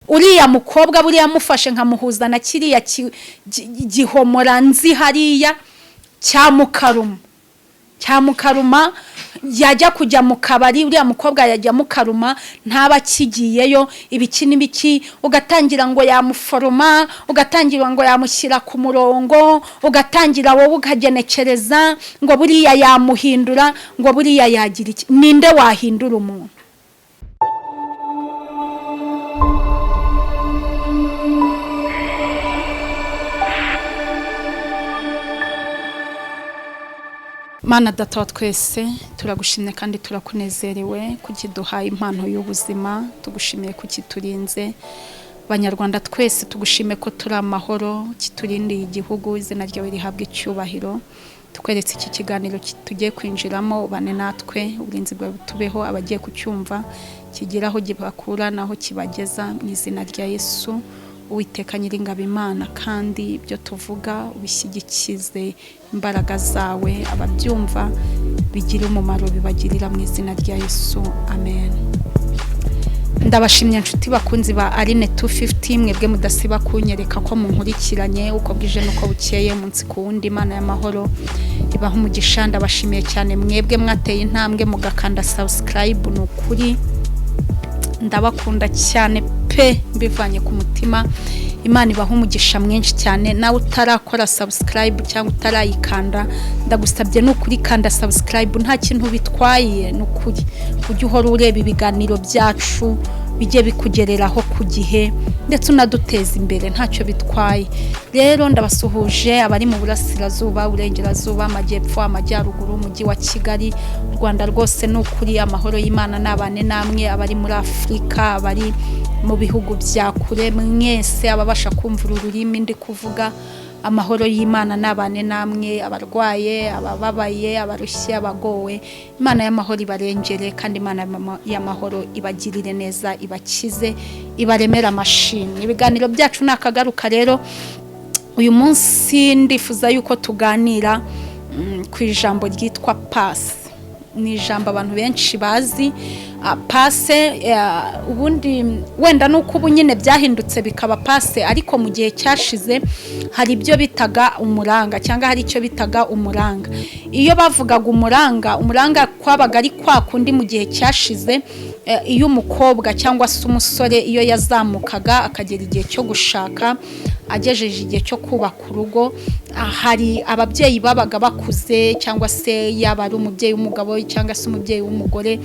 Uriya mukobwa buriya mufashe nkamuhuza na kiriya gihomora nzi hariya cya Mukaruma, cya Mukaruma yajya kujya mu kabari, uriya mukobwa yajya Mukaruma ntaba akigiyeyo, ibiki n'ibiki, ugatangira ngo yamuforoma, ugatangira ngo yamushyira ku murongo, ugatangira wowe ukagenekereza ngo buriya yamuhindura, ngo buriya yagira iki. Ninde wahindura umuntu? Mana Data wa twese, turagushimye kandi turakunezerewe kukiduhaye impano y'ubuzima, tugushimiye kukiturinze. Banyarwanda twese tugushime ko turi amahoro, kiturindiye igihugu, izina ryawe rihabwa icyubahiro. Tukweretse iki kiganiro tugiye kwinjiramo, ubane natwe, uburinzi bwawe butubeho, abagiye kucyumva kigira aho gibakura naho kibageza, mu izina rya Yesu. Uwiteka Nyiringabo Imana, kandi ibyo tuvuga ubishyigikize imbaraga zawe, ababyumva bigira umumaro bibagirira, mu izina rya Yesu, amen. Ndabashimye inshuti bakunzi ba Aline 250, mwebwe mudasiba kunyereka ko munkurikiranye uko bwije n'uko bukeye, umunsi ku wundi. Imana y'amahoro ibaha umugisha. Ndabashimiye cyane mwebwe mwateye intambwe mugakanda subscribe, ni ukuri ndabakunda cyane pe, mbivanye ku mutima. Imana ibaha umugisha mwinshi cyane. Nawe utarakora subscribe cyangwa utarayikanda, ndagusabye ni ukuri kanda subscribe, nta kintu bitwaye, ni ukuri ujye uhora ureba ibiganiro byacu bijye bikugereraho ku gihe, ndetse unaduteza imbere, ntacyo bitwaye. Rero ndabasuhuje abari mu burasirazuba, uburengerazuba, amajyepfo, amajyaruguru, umujyi wa Kigali, u Rwanda rwose, ni ukuri amahoro y'Imana n'abane namwe. Abari muri Afurika, abari mu bihugu bya kure, mwese ababasha kumva uru rurimi ndi kuvuga, amahoro y'Imana n'abane namwe. Abarwaye, abababaye, abarushye, abagowe, Imana y'amahoro ibarengere, kandi Imana y'amahoro ibagirire neza, ibakize, ibaremere amashimwe. Ibiganiro byacu ni akagaruka. Rero uyu munsi ndifuza yuko tuganira ku ijambo ryitwa pasi. Ni ijambo abantu benshi bazi, pase. Ubundi wenda nuko ubu nyine byahindutse bikaba pase, ariko mu gihe cyashize hari ibyo bitaga umuranga, cyangwa hari icyo bitaga umuranga. Iyo bavugaga umuranga, umuranga kwabaga ari kwa kundi mu gihe cyashize, iyo umukobwa cyangwa se umusore iyo yazamukaga akagera igihe cyo gushaka, agejeje igihe cyo kubaka urugo, hari ababyeyi babaga bakuze, cyangwa se yaba ari umubyeyi w'umugabo cyangwa se umubyeyi w'umugore,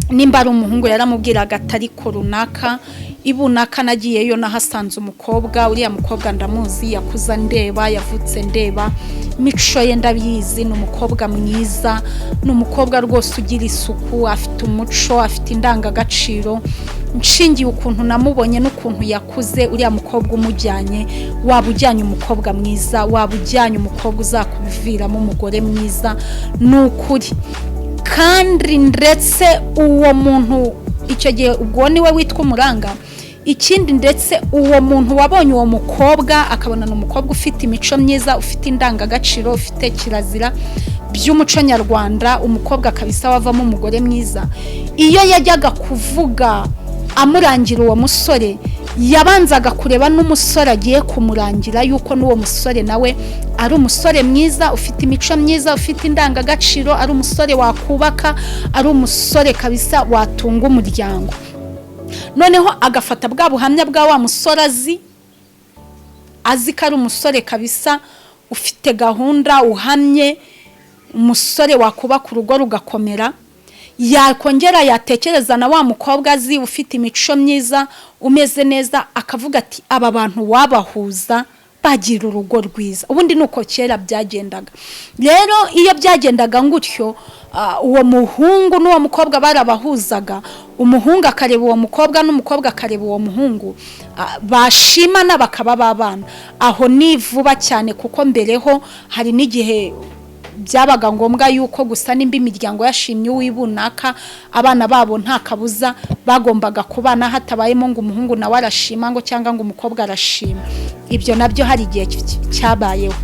nimba ari umuhungu yaramubwiraga ati ariko runaka ibunaka nagiyeyo nahasanze umukobwa, uriya mukobwa ndamuzi, yakuze ndeba, yavutse ndeba, imico ye ndabizi, ni umukobwa mwiza, ni umukobwa rwose ugira isuku, afite umuco, afite indangagaciro. Nshingiye ukuntu namubonye n'ukuntu yakuze, uriya mukobwa umujyanye, waba ujyanye umukobwa mwiza, waba ujyanye umukobwa uzakuviramo umugore mwiza, ni ukuri. Kandi ndetse uwo muntu icyo gihe ubwo niwe witwa umuranga. Ikindi, ndetse uwo muntu wabonye uwo mukobwa akabona ni umukobwa ufite imico myiza, ufite indangagaciro, ufite kirazira by'umuco nyarwanda, umukobwa kabisa wavamo umugore mwiza, iyo yajyaga kuvuga amurangira uwo musore, yabanzaga kureba n'umusore agiye kumurangira yuko n'uwo musore nawe ari umusore mwiza, ufite imico myiza, ufite indangagaciro, ari umusore wakubaka, ari umusore kabisa watunga umuryango. Noneho agafata bwa buhamya bwa wa musore azi ko ari umusore kabisa ufite gahunda, uhamye, umusore wakubaka urugo rugakomera, yakongera yatekereza na wa mukobwa azi ufite imico myiza, umeze neza, akavuga ati aba bantu wabahuza bagira urugo rwiza. Ubundi ni uko kera byagendaga. Rero iyo byagendaga gutyo, uwo muhungu n'uwo mukobwa barabahuzaga, umuhungu akareba uwo mukobwa n'umukobwa akareba uwo muhungu, bashimana bakaba babana. Aho ni vuba cyane, kuko mbereho hari n'igihe byabaga ngombwa yuko gusa nimba imiryango yashimye uw'ibunaka, abana babo nta kabuza bagombaga kubana, hatabayemo ngo umuhungu nawe arashima ngo cyangwa ngo umukobwa arashima. Ibyo nabyo hari igihe cyabayeho.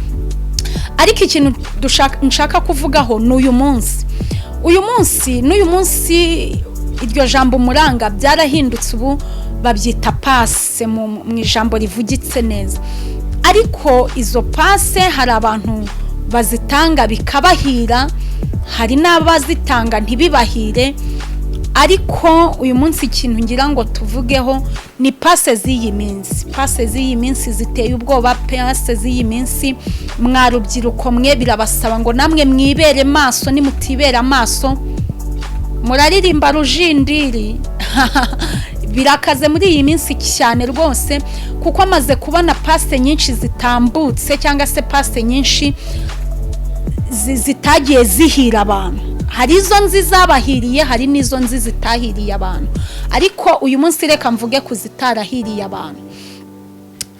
Ariko ikintu nshaka kuvugaho ni uyu munsi. Uyu munsi n'uyu munsi iryo jambo umuranga byarahindutse, ubu Babyita passe mu ijambo rivugitse neza. Ariko izo passe hari abantu bazitanga bikabahira, hari n'abazitanga ntibibahire. Ariko uyu munsi ikintu ngira ngo tuvugeho ni passe z'iyi minsi. Passe z'iyi minsi ziteye ubwoba. Passe z'iyi minsi, mwa rubyiruko mwe, birabasaba ngo namwe mwibere maso. Nimutibera amaso muraririmba rujindiri. Birakaze muri iyi minsi cyane rwose, kuko amaze kubona passe nyinshi zitambutse cyangwa se passe nyinshi zitagiye zihira abantu. Hari izo nzi zabahiriye, hari n'izo nzi zitahiriye abantu. Ariko uyu munsi reka mvuge ku zitarahiriye abantu.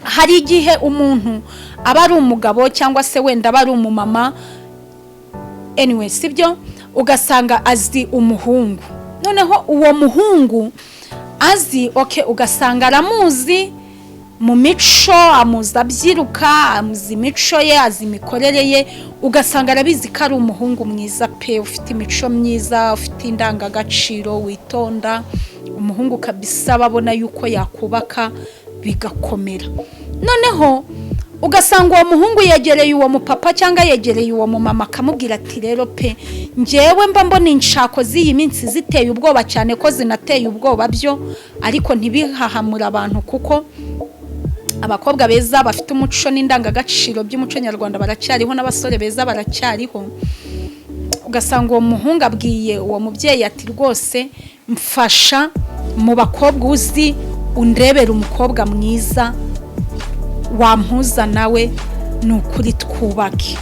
Hari igihe umuntu aba ari umugabo cyangwa se wenda aba ari umumama, anyway, sibyo, ugasanga azi umuhungu. Noneho uwo muhungu azi, okay, ugasanga aramuzi mu mico, amuzi abyiruka, amuzi imico ye, azi imikorere ye, ugasanga arabizi ko ari umuhungu mwiza pe, ufite imico myiza, ufite indangagaciro, witonda, umuhungu kabisa babona yuko yakubaka bigakomera. Noneho ugasanga uwo muhungu yegereye uwo mupapa cyangwa yegereye uwo mumama, akamubwira ati: "Rero pe, ngewe mba mbona inshako z'iyi minsi ziteye ubwoba cyane." Ko zinateye ubwoba byo, ariko ntibihahamure abantu, kuko abakobwa beza bafite umuco n'indangagaciro by'umuco nyarwanda baracyariho, n'abasore beza baracyariho. Ugasanga uwo muhungu abwiye uwo mubyeyi ati: "Rwose mfasha mu bakobwa uzi, undebere umukobwa mwiza wampuza nawe, ni ukuri twubake."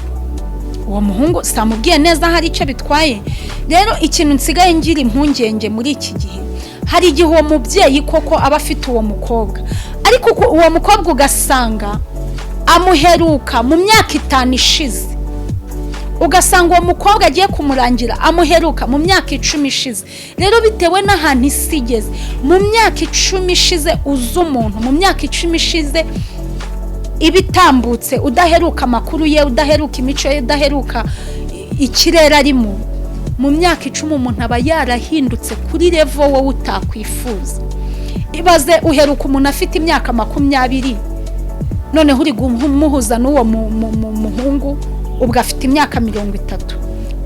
Uwo muhungu samubwiye neza, hari icyo bitwaye? Rero ikintu nsigaye ngira impungenge muri iki gihe, hari igihe uwo mubyeyi koko aba afite uwo mukobwa, ariko uwo mukobwa ugasanga amuheruka mu myaka 5 ishize, ugasanga uwo mukobwa agiye kumurangira amuheruka mu myaka 10 ishize. Rero bitewe n'ahantu isi igeze, mu myaka 10 ishize uzi umuntu, mu myaka 10 ishize iba itambutse udaheruka amakuru ye, udaheruka imico ye, udaheruka ikirere arimo, mu myaka 10 umuntu aba yarahindutse kuri level wowe utakwifuza. Ibaze uheruka umuntu afite imyaka 20, noneho uri kumuhuza n'uwo muhungu ubwo afite imyaka 30.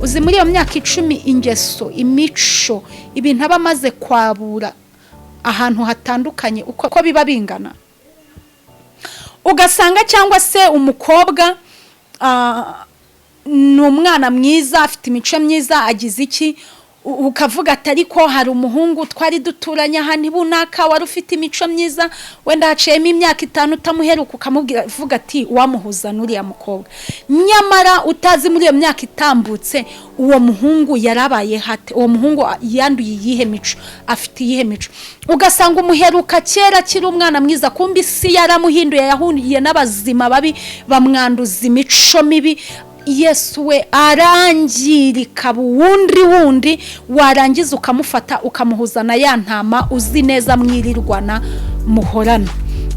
Uzi muri iyo myaka 10 ingeso, imico, ibintu aba amaze kwabura ahantu hatandukanye uko biba bingana? Ugasanga cyangwa se umukobwa ni umwana mwiza, afite imico myiza, agize iki, ukavuga ati: "Ariko hari umuhungu twari duturanye ahantu runaka wari ufite imico myiza." Wenda haciyemo imyaka 5 utamuheruka, ukamubwira, uvuga ati: "Wamuhuza n'uriya mukobwa." Nyamara utazi muri iyo myaka itambutse uwo muhungu yarabaye hate, uwo muhungu yanduye iyihe mico, afite iyihe mico. Ugasanga umuheruka kera akiri umwana mwiza, kumbe isi yaramuhinduye, yahuriye n'abazima babi bamwanduza imico mibi. Yesu we, arangirika wundi wundi. Warangiza ukamufata ukamuhuza na ya ntama uzi neza mwirirwana, muhorana,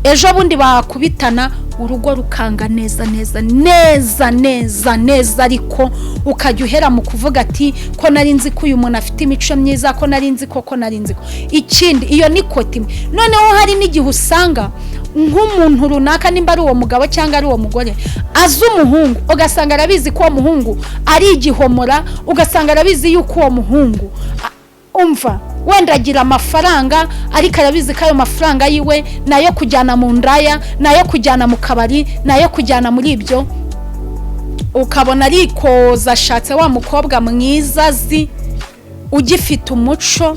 ejo bundi bakubitana urugo rukanga neza neza neza neza neza. Ariko ukajya uhera mu kuvuga ati: "Ko nari nzi ko uyu muntu afite imico myiza, ko nari nzi ko nari nzi ko." Ikindi, iyo ni côté imwe. Noneho hari n'igihe usanga nk'umuntu runaka, nimba ari uwo mugabo cyangwa ari uwo mugore, azi umuhungu, ugasanga arabizi ko uwo muhungu ari igihomora, ugasanga arabizi yuko uwo muhungu umva wenda agira amafaranga, ariko arabizi ko ayo mafaranga yiwe nayo kujyana mu ndaya, nayo kujyana mu kabari, nayo kujyana muri ibyo. Ukabona arikoza, ashatse wa mukobwa mwiza azi ugifite umuco,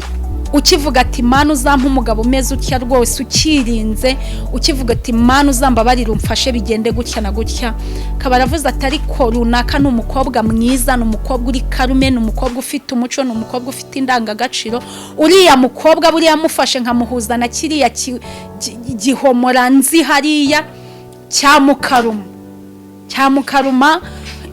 ukivuga ati: "Mana, uzampa umugabo umeze utya rwose," ukirinze, ukivuga ati: "Mana, uzambabarire umfashe bigende gutya na gutya." Akaba aravuze ati: "Ariko runaka ni umukobwa mwiza, ni umukobwa uri calme, ni umukobwa ufite umuco, ni umukobwa ufite indangagaciro. Uriya mukobwa buriya amufashe nkamuhuza na kiriya gihomora nzi hariya cya mukaruma, cya mukaruma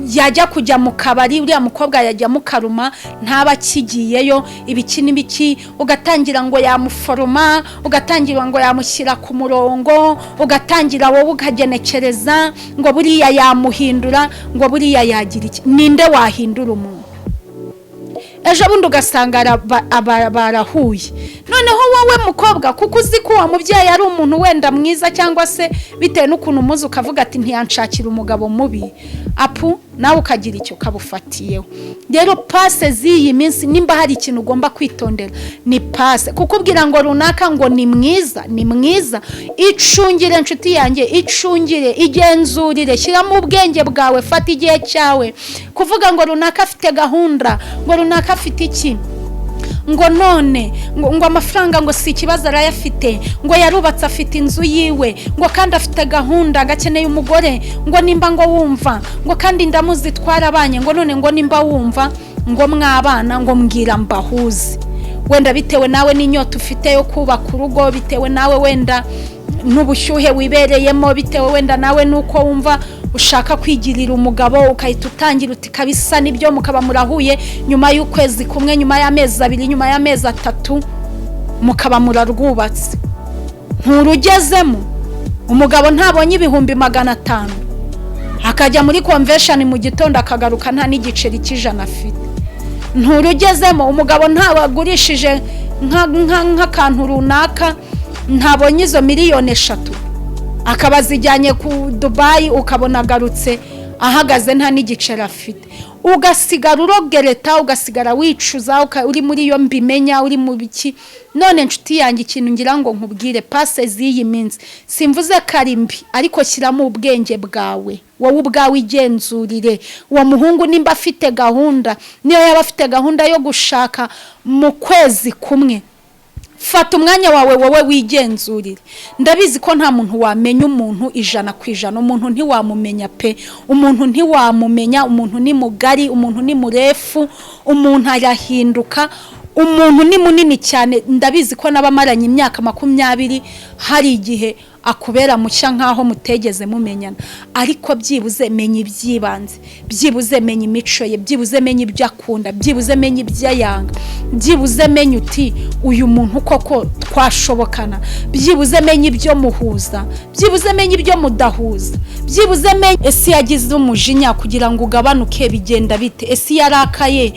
yajya kujya mu kabari, uriya mukobwa yajya mukaruma ntaba akigiyeyo," ibiki n'ibiki. Ugatangira ngo yamuforoma, ugatangira ngo yamushyira ku murongo, ugatangira wowe ukagenekereza ngo buriya yamuhindura, ngo buriya yagira iki. Ninde wahindura umuntu? Ejo bundi ugasanga barahuye. Noneho wowe mukobwa, kuko uzi ko uwo mubyeyi ari umuntu wenda mwiza, cyangwa se bitewe n'ukuntu umuzi ukavuga ati ntiyanshakira umugabo mubi, apu nawe ukagira icyo ukabufatiyeho. Rero passe z'iyi minsi, nimba hari ikintu ugomba kwitondera ni passe. Kukubwira ngo runaka ngo ni mwiza, ni mwiza, icungire inshuti yanjye, icungire, igenzurire, shyiramo ubwenge bwawe, fata igihe cyawe. Kuvuga ngo runaka afite gahunda, ngo runaka afite iki, ngo none ngo amafaranga ngo si ikibazo arayafite, ngo yarubatse afite inzu yiwe, ngo kandi afite gahunda, agakeneye umugore, ngo nimba ngo wumva ngo kandi ndamuzi twarabanye, ngo none ngo nimba wumva ngo mwabana, ngo mbwira mbahuze. Wenda bitewe nawe n'inyota ufite yo kubaka urugo, bitewe nawe wenda n'ubushyuhe wibereyemo, bitewe wenda nawe n'uko wumva ushaka kwigirira umugabo, ukahita utangira uti kabisa nibyo, mukaba murahuye nyuma y'ukwezi kumwe, nyuma y'amezi 2, nyuma y'amezi 3, mukaba murarwubatse. Nturugezemo, umugabo ntabonye 500,000, akajya muri convention mu gitondo akagaruka nta n'igiceri cy'ijana afite. Nturugezemo, umugabo ntabagurishije nk'akantu runaka, ntabonye izo miliyoni 3, akaba azijyanye ku Dubayi, ukabona agarutse ahagaze nta n'igiceri afite, ugasigara urogereta, ugasigara wicuza, uri muri iyo mbimenya, uri mu biki. None inshuti yanjye, ikintu ngira ngo nkubwire, passe z'iyi minsi simvuze ko ari mbi, ariko shyiramo ubwenge bwawe, wowe ubwawe igenzurire. Uwo muhungu nimba afite gahunda, niyo yaba afite gahunda yo gushaka mu kwezi kumwe, fata umwanya wawe wowe wigenzurire. Ndabizi ko nta muntu wamenya umuntu 100%. Umuntu ntiwamumenya pe, umuntu ntiwamumenya. Umuntu ni mugari, umuntu ni murefu, umuntu arahinduka, umuntu ni munini cyane. Ndabizi ko n'abamaranye imyaka 20 hari igihe akubera mushya nk'aho mutegeze mumenyana. Ariko byibuze menya iby'ibanze, byibuze menya imico ye, byibuze menya ibyo akunda, byibuze menya ibyo ayanga, byibuze menya uti uyu muntu koko twashobokana, byibuze menya ibyo muhuza, byibuze menya ibyo mudahuza, byibuze menya ese yagize umujinya kugira ngo ugabanuke bigenda bite, ese yarakaye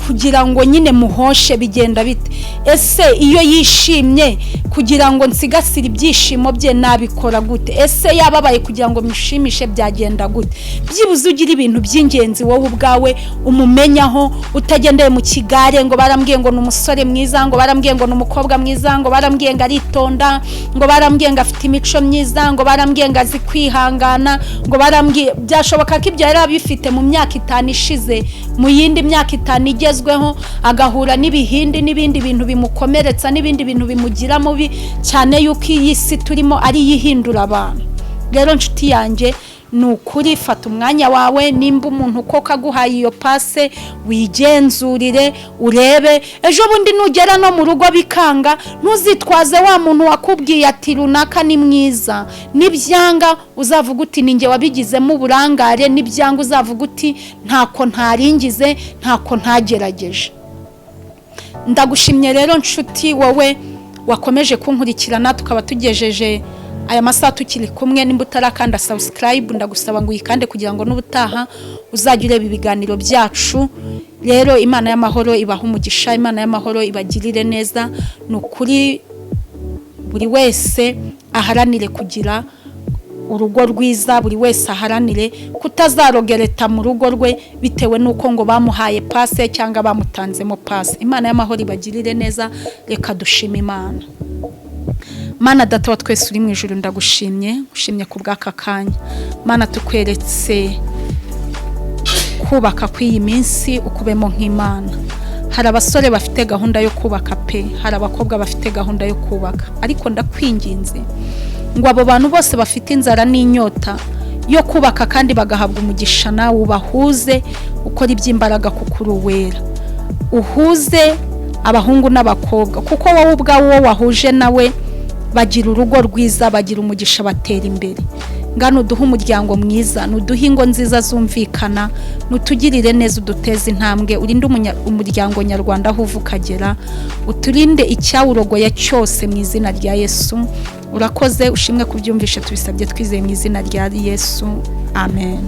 kugira ngo nyine muhoshe bigenda bite, ese iyo yishimye kugira ngo nsigasire ibyishimo bye nabikora gute, ese yababaye kugira ngo mushimishe byagenda gute. Byibuze ugire ibintu by'ingenzi wowe ubwawe umumenyaho, utagendeye mu kigare ngo barambwiye ngo ni umusore mwiza, ngo barambwiye ngo ni umukobwa mwiza, ngo barambwiye ngo aritonda, ngo barambwiye ngo afite imico myiza, ngo barambwiye ngo azi kwihangana, ngo barambwiye. Byashoboka ko ibyo yari abifite mu myaka 5 ishize, mu yindi myaka 5 igezweho agahura n'ibihindi n'ibindi bintu bimukomeretsa n'ibindi bintu bimugira mubi cyane, yuko iyi si turimo ari yo ihindura abantu. Rero nshuti yanjye, ni ukuri fata umwanya wawe. Nimba umuntu koko aguhaye iyo passe, wigenzurire urebe. Ejo bundi nugera no mu rugo bikanga, ntuzitwaze wa muntu wakubwiye ati runaka ni mwiza. Nibyanga uzavuga uti ninjye wabigizemo uburangare, nibyanga uzavuga uti ntako ntaringize, ntako ntagerageje. Ndagushimye rero nshuti wowe wakomeje kunkurikirana, tukaba tugejeje aya masaha tukiri kumwe. Nimba utarakanda subscribe, ndagusaba ngo uyikande kugira ngo n'ubutaha uzajye ureba ibiganiro byacu. Rero Imana y'amahoro ibaha umugisha, Imana y'amahoro ibagirire neza. Ni ukuri buri wese aharanire kugira urugo rwiza, buri wese aharanire kutazarogereta mu rugo rwe bitewe n'uko ngo bamuhaye passe cyangwa bamutanzemo passe. Imana y'amahoro ibagirire neza. Reka dushime Imana. Mana Data wa twese uri mu ijuru, ndagushimye, ushimye ku bw'aka kanya. Mana, tukweretse kubaka kw'iyi minsi, ukubemo nk'Imana. Hari abasore bafite gahunda yo kubaka pe, hari abakobwa bafite gahunda yo kubaka, ariko ndakwinginze ngo abo bantu bose bafite inzara n'inyota yo kubaka kandi bagahabwa umugisha nawe, ubahuze, ukora iby'imbaraga kuko uri uwera. Uhuze abahungu n'abakobwa, kuko wowe ubwawe uwo wahuje nawe bagira urugo rwiza, bagira umugisha, batera imbere. Ngano uduhe umuryango mwiza, nuduhe ingo nziza zumvikana, nutugirire neza, uduteze intambwe, urinde umuryango nyarwanda aho uva ukagera, uturinde icyawurogoya cyose mu izina rya Yesu. Urakoze, ushimwe kubyumvishe, tubisabye twizeye mu izina rya Yesu, amen.